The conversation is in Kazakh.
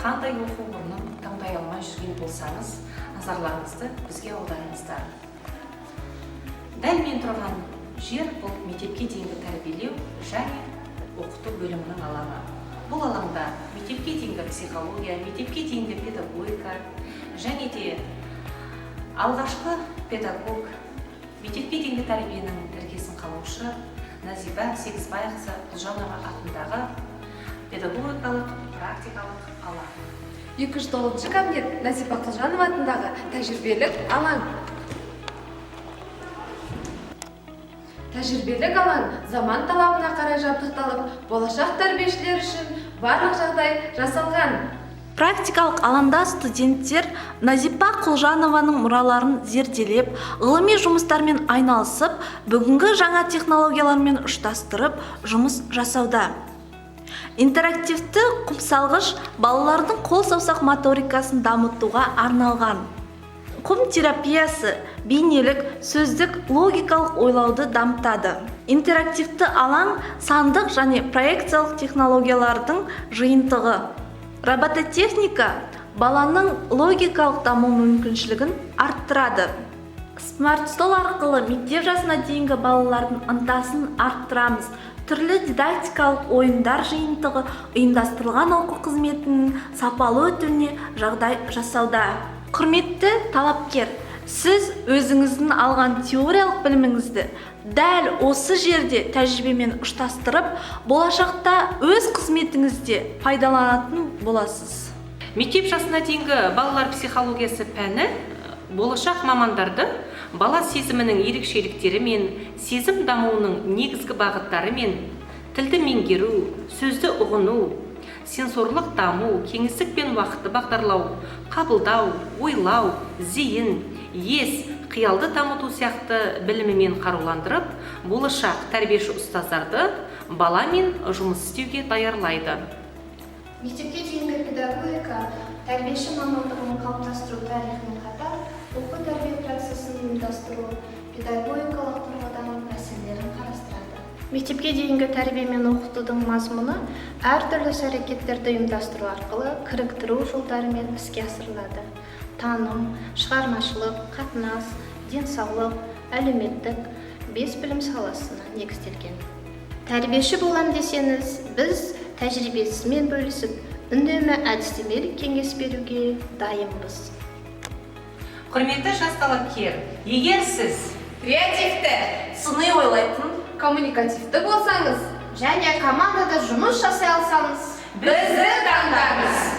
Қандай оқу орнын таңдай алмай жүрген болсаңыз, назарларыңызды бізге аударыңыздар. Дәл мен тұрған жер – бұл мектепке дейінгі тәрбиелеу және оқыту бөлімінің алаңы. Бұл алаңда мектепке дейінгі психология, мектепке дейінгі педагогика және де алғашқы педагог, мектепке дейінгі тәрбиенің іргесін қалаушы Назиба Сегізбайқызы Құлжанова атындағы педагогикалық практикалық алаң. 209 кабинет – Назипа Құлжанова атындағы тәжірибелік алаң. Тәжірибелік алаң заман талабына қарай жабдықталып, болашақ тәрбиешілер үшін барлық жағдай жасалған. Практикалық алаңда студенттер Назипа Құлжанованың мұраларын зерделеп, ғылыми жұмыстармен айналысып, бүгінгі жаңа технологиялармен ұштастырып жұмыс жасауда. Интерактивті құмсалғыш балалардың қол саусақ моторикасын дамытуға арналған. Құм терапиясы бейнелік, сөздік, логикалық ойлауды дамытады. Интерактивті алаң – сандық және проекциялық технологиялардың жиынтығы. Робототехника баланың логикалық даму мүмкіншілігін арттырады. Смарт стол арқылы мектеп жасына дейінгі балалардың ынтасын арттырамыз. Түрлі дидактикалық ойындар жиынтығы ұйымдастырылған оқу қызметінің сапалы өтуіне жағдай жасауда. Құрметті талапкер, сіз өзіңіздің алған теориялық біліміңізді дәл осы жерде тәжірибемен ұштастырып, болашақта өз қызметіңізде пайдаланатын боласыз. Мектеп жасына дейінгі балалар психологиясы пәні болашақ мамандарды бала сезімінің ерекшеліктері мен сезім дамуының негізгі бағыттарымен, тілді меңгеру, сөзді ұғыну, сенсорлық даму, кеңістік пен уақытты бағдарлау, қабылдау, ойлау, зейін, ес, қиялды дамыту сияқты білімімен қаруландырып, болашақ тәрбиеші ұстаздарды баламен жұмыс істеуге даярлайды. Мектепке дейінгі педагогика тәрбиеші мамандығын қалыптастыру тарихымен қатар, оқу-тәрбие процесін ұйымдастыру педагогикалық тұрғыдан мәселелерін қарастырады. Мектепке дейінгі тәрбие мен оқытудың мазмұны әртүрлі іс-әрекеттерді ұйымдастыру арқылы кіріктіру жолдарымен іске асырылады. Таным, шығармашылық, қатынас, денсаулық, әлеуметтік, бес білім саласына негізделген. Тәрбиеші болам десеңіз, біз тәжірибесімен бөлісіп, үнемі әдістемелік кеңес беруге дайынбыз. Құрметті жас талапкер, егер сіз креативті, сыни ойлайтын, коммуникативті болсаңыз және командада жұмыс жасай алсаңыз, бізді таңдаңыз.